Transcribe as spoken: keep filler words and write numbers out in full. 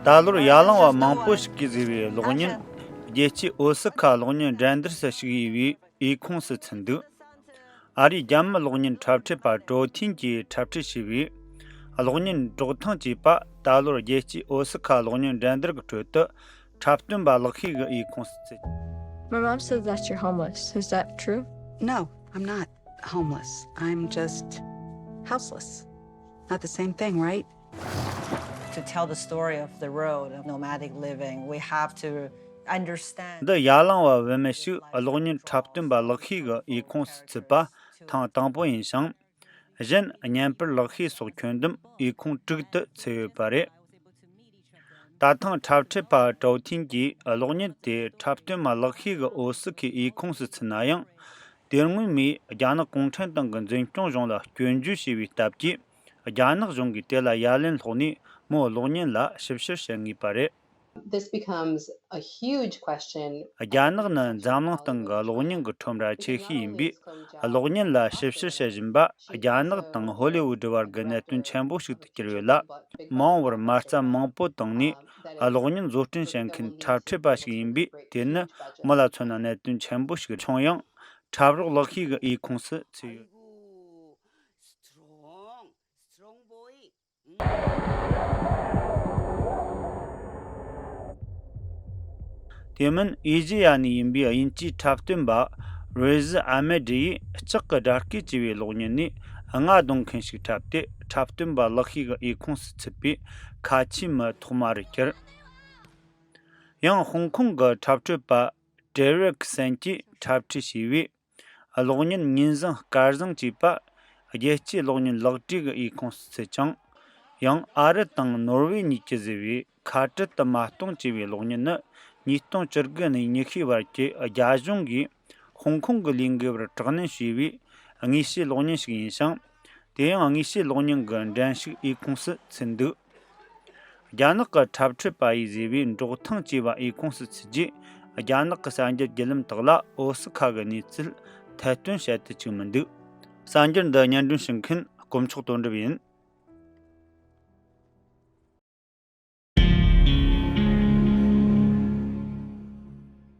ད་ལོར་ཡར་ལངས་པ་མང་པོ་ཞིག་གིས་བཟོས་པའི་གློག་བརྙན་རྒྱལ་སྤྱིའི་འོ་སི་ཁ་གློག་བརྙན་འགྲན་བསྡུར་སུ་ཞུགས་ཡས་པའི་ཨི་ཁུངས་སུ་ཚུད་འདུག་ཨ་རིའི་རྒྱ་མི་གློག་བརྙན་འཁྲབ་ཁྲིད་པ་ཀྲོའུ་ཐིན་གྱིས་འཁྲབ་ཁྲིད་བྱས་པའི་གློག་བརྙན་འབྲོག་ཐང་ཅེས་པ་ད་ལོར་རྒྱལ་སྤྱིའི་འོ་སི་ཁ་གློག་བརྙན་འགྲན་བསྡུར་གྱི་ཁྲོད་དུ་འཁྲབ་སྟོན་པ་ལག་ཤེས་ཀྱི་ཨི་ཁུངས་སུ་ཚུད། My mom says that you're homeless. Is that true? No, I'm not homeless. I'm just houseless. Not the same thing, right? To tell the story of the road of nomadic living, we have to understand འདི་ཡར་ལངས་པ་བུད་མེད་ཞིག་གློག་བརྙན་འཁྲབ་སྟོན་པ་ལག་ཤེས་ཀྱི་ཨི་ཁུངས་སུ་ཚུད་པ་ཐེངས་དང་པོ་ཡིན་ཞིང་། གཞན་བརྙན་པར་ལག་ཤེས་སོགས་ཁྱོན་བསྡོམས་ཨི་ཁུངས་དྲུག་ཏུ་ཚུད་ཡོད་པ་རེད། ད་ཐེངས་འཁྲབ་ཁྲིད་པ་ཀྲོའུ་ཐིན་གྱིས་གློག་བརྙན་དེ་འཁྲབ་སྟོན་པ་ལག་ཤེས་ཀྱི་འོ་སི་ཁའི་ཨི་ཁུངས་སུ་ཚུད་ན་ཡང་། དེ་སྔོན་མའི་རྒྱ་ནག་གུང་ཁྲན་ཏང་གི་འཛིན་སྐྱོང་གཞུང་ལ་སྐྱོན་བརྗོད་བྱས་པའི་སྟབས་ཀྱིས། རྒྱ་ནག་གཞུང་གིས་དེ་ལ་ཡ་ལན་སློག་ནས་མོའི་གློག་བརྙན་ལ་ཞིབ་བཤེར་བྱེད་ངེས་པ་རེད། This becomes a huge question. རྒྱ་ནག་ནི་འཛམ་གླིང་སྟེང་གི་གློག་བརྙན་གྱི་ཁྲོམ་ར་ཆེ་ཤོས་ཡིན་པས། གློག་བརྙན་ལ་ཞིབ་བཤེར་བྱེད་བཞིན་པ་རྒྱ་ནག་དང་ཧོ་ལི་ཝུད་བར་གྱི་གནད་དོན་ཆེན་པོ་ཞིག་ཏུ་གྱུར་ཡོད་ལ། མ་འོངས་པར་མ་རྩ་མང་པོ་བཏང་ནས་གློག་བརྙན་བཟོ་སྐྲུན་བྱེད་མཁན་འཁྲབ་ཁྲིད་པ་ཞིག་ཡིན་པས། དེ་ནི་མི་ལ་མཚོན་ན་གནད་དོན་ཆེན་པོ་ཞིག་བྱུང་ཡང་། འཁྲབ་རོགས་ལག་ཤེས་ཀྱི་ཨི་ཁུངས་སུ་ཚུད་ཡོད། དེ་མིན་ཨེ་ཤེ་ཡ་ནས་ཡིན་པའི་དབྱིན་ཇིའི་འཁྲབ་སྟོན་པ་རེ་ཟི་ཨ་མེ་ཌི་ཡིས་ལྕགས་ཀྱི་སྒྲ་སྐད་ཅེས་པའི་གློག་བརྙན་ནས་རྔ་རྡུང་མཁན་ཞིག་འཁྲབ་སྟེ། འཁྲབ་སྟོན་པ་ལག་ཤེས་ཀྱི་ཨི་ཁུངས་སུ་ཚུད་པའི་ཁ་ཆེའི་མི་ཐོག་མ་རུ་གྱུར། ཡང་ཧོང་ཀོང་གི་འཁྲབ་ཁྲིད་པ་ཏྲེ་རེག་སན་གྱིས་འཁྲབ་ཁྲིད་བྱས་པའི་གློག་བརྙན་ཉིན་བཟང་སྐར་བཟང་ཅེས་པ་རྒྱལ་སྤྱིའི་གློག་བརྙན་ལག་བྲིས་ཀྱི་ཨི་ཁུངས་སུ་ཚུད་ཅིང་། ཡང་ཨ་རི་དང་ནོར་ཝེ་གཉིས་ཀྱིས་བཟོས་པའི་ཁ་བྲལ་དུ་མ་གཏོང་ཅེས་པའི་གློག་བརྙན་ནི་ཉིས་སྟོང་བཅུ་དགུ་ནས་ཉི་ཤུའི་བར་གྱི་རྒྱ་གཞུང་གིས་ཧོང་ཀོང་གི་ལས་འགུལ་བར་དྲག་གནོན་བྱས་པའི་དངོས་བཤེས་གློག་བརྙན་ཞིག་ཡིན་ཞིང་། དེ་ཡང་དངོས་བཤེས་གློག་བརྙན་གྱི་འགྲན་ཞུགས་ཨི་ཁུངས་སུ་ཚུད་འདུག་རྒྱ་ནག་གི་འཁྲབ་ཁྲིད་པ་ཡིས་བཟོས་པའི་འབྲོག་ཐང་ཅེས་པ་ཨི་ཁུངས་སུ་ཚུད་རྗེས། རྒྱ་ནག་གི་གསར་འགྱུར་བརྒྱུད་ལམ་དག་ལ་འོ་སི་ཁ་གི་གནས་ཚུལ་ཐད་གཏོང་བྱེད་དུ་བཅུག་མི་འདུག་གསར་འགྱུར་འདི་སྙན་སྒྲོན་ཞུ་མཁན་དཀོན་མཆོག་དོན་གྲུབ་ཡིན།